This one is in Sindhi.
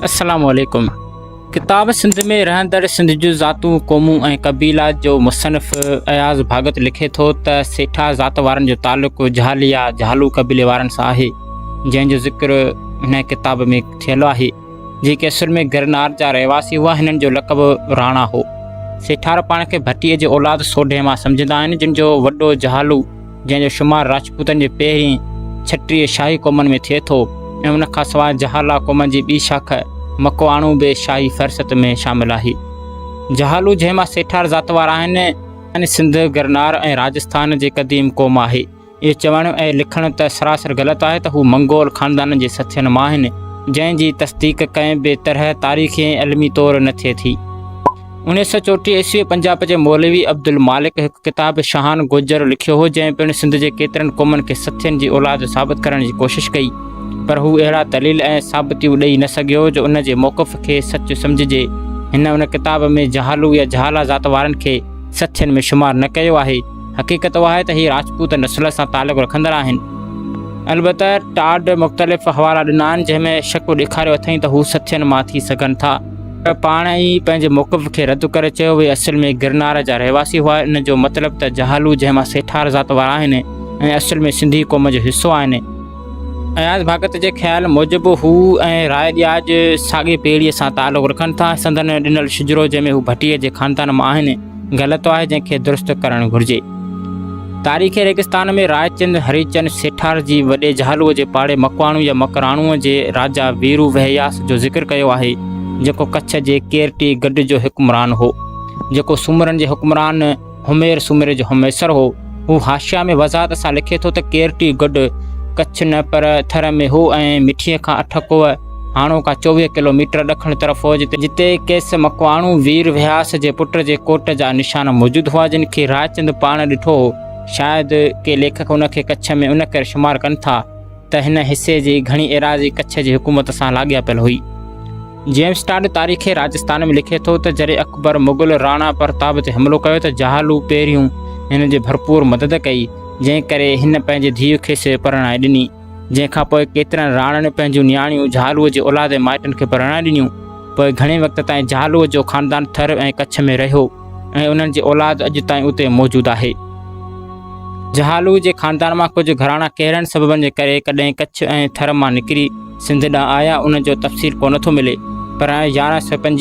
السلام عليڪم ڪتاب سنڌ ۾ رهندڙ سنڌ جون ذاتون، قومون ۽ قبيلا جو مصنف اياز ڀاڳت لکي ٿو ته سيٺا ذات وارن جو تعلق جهالي يا جهالو قبيلي وارن سان آهي، جنهن جو ذڪر هن ڪتاب ۾ ٿيل آهي. جيڪي اصل ۾ گرنار جا رهواسي هئا، هنن جو لقب راڻا هو. سيٺار پاڻ کي ڀٽيء جي اولاد سوڍي مان سمجهندا آهن، جن جو وڏو جهالو، جنهن جو شمار راجپوتن جي پهرين 36 شاهي قومن ۾ ٿئي ٿو ۽ ان کان سواء جهالا قوم جي ٻي شاخ مڪواڻو به شاهي فهرست ۾ شامل آهي. جهالو جنهن مان سيٺار ذات وارا آهن، سنڌ، گرنار ۽ راجسٿان جي قديم قوم آهي. اهو چوڻ ۽ لکڻ ته سراسر غلط آهي ته هو منگول خاندانن جي سٿين مان آهن، جنهن جي تصديق ڪنهن به طرح تاريخي ۽ علمي طور نه ٿئي ٿي. 1934 عيسوي پنجاب جي مولوي عبدالمالڪ هڪ ڪتاب شاهان گوجر لکيو هو، جنهن پڻ سنڌ جي ڪيترن قومن کي سٿين جي اولاد ثابت ڪرڻ جي ڪوشش ڪئي، پر هو اهڙا دليل ۽ ثابتيون ڏئي نه سگهيو جو ان جي موقف کي سچ سمجهجي. هن ان ڪتاب ۾ جهالو يا جهالا ذات وارن کي سٿين ۾ شمار نه ڪيو آهي. حقيقت اها آهي ته هي راجپوت نسل سان تعلق رکندڙ آهن. البته ٽاڊ مختلف حوالا ڏنا آهن، جنهن ۾ شڪ ڏيکاريو اٿئين ته هو سٿين مان ٿي سگهن ٿا. پر پاڻ ئي پنهنجي موقف کي رد ڪري چيو اهي اصل ۾ گرنار جا رهواسي هئا، ان جو مطلب ته جهالو جنهن مان سيٺار ذات وارا آهن ۽ اصل ۾ سنڌي قوم جو حصو آهن. اياز ڀاڳت جي خيال موجب هو ۽ راء ڏياج ساڳي پيڙهيء سان تعلق رکن ٿا. سندن ڏنل شجرو جنهن ۾ هو ڀٽيء جي خاندان مان آهن، غلط آهي جنهن کي درست ڪرڻ گهرجي. تاريخ ريگستان ۾ رائچند هريچند سيٺار جي وڏي جهالوء جي پاڙي مڪواڻو يا مڪراڻوء جي راجا ويرو وهياس جو ذڪر ڪيو آهي، جيڪو ڪڇ جي ڪيرٽي گڍ جو حڪمران هو، جيڪو سومرن جي حڪمران همير سومري جو همعصر هو. هو حاشيه ۾ وضاحت سان لکي ٿو ته ڪيرٽي گڍ ڪڇ نه پر ٿر ۾ هو ۽ مٺيء کان اٺ ڪوهه، هاڻوڪا 24 ڪلو ميٽر ڏکڻ طرف هو، جتي ڪيس مڪواڻو وير وهياس جي پٽ جي ڪوٽ جا نشان موجود هئا، جن کي رائچند پاڻ ڏٺو هو. شايد ڪي ليکڪ ان کي ڪڇ ۾ ان ڪري شمار ڪن ٿا ته هن حصي جي گهڻي ايراضي ڪڇ جي حڪومت سان لاڳاپيل هئي. جيمس ٽاڊ تاريخ راجستان ۾ لکي ٿو ته جڏهن اڪبر مغل راڻا پرتاب تي حملو ڪيو ته جهالو پهريون هن جي ڀرپور مدد ڪئي، جنهن ڪري هن پنهنجي ڌيء کيس پرڻائي ڏني، جنهن کان پوء ڪيترن راڻن پنهنجون نياڻيون جهالوء جي اولاد ۽ مائٽن کي پرڻائي ڏنيون. پوء گهڻي وقت تائين جهالوء جو خاندان ٿر ۽ ڪڇ ۾ رهيو ۽ انهن جي اولاد اڄ تائين اتي موجود آهي. جهالوء جي خاندان مان ڪجهه گهراڻا ڪهڙن سببن جي ڪري ڪڏهن ڪڇ ۽ ٿر مان نڪري سنڌ ڏانهن آيا، ان جو تفصيل ڪونه ٿو ملي، پر 1125.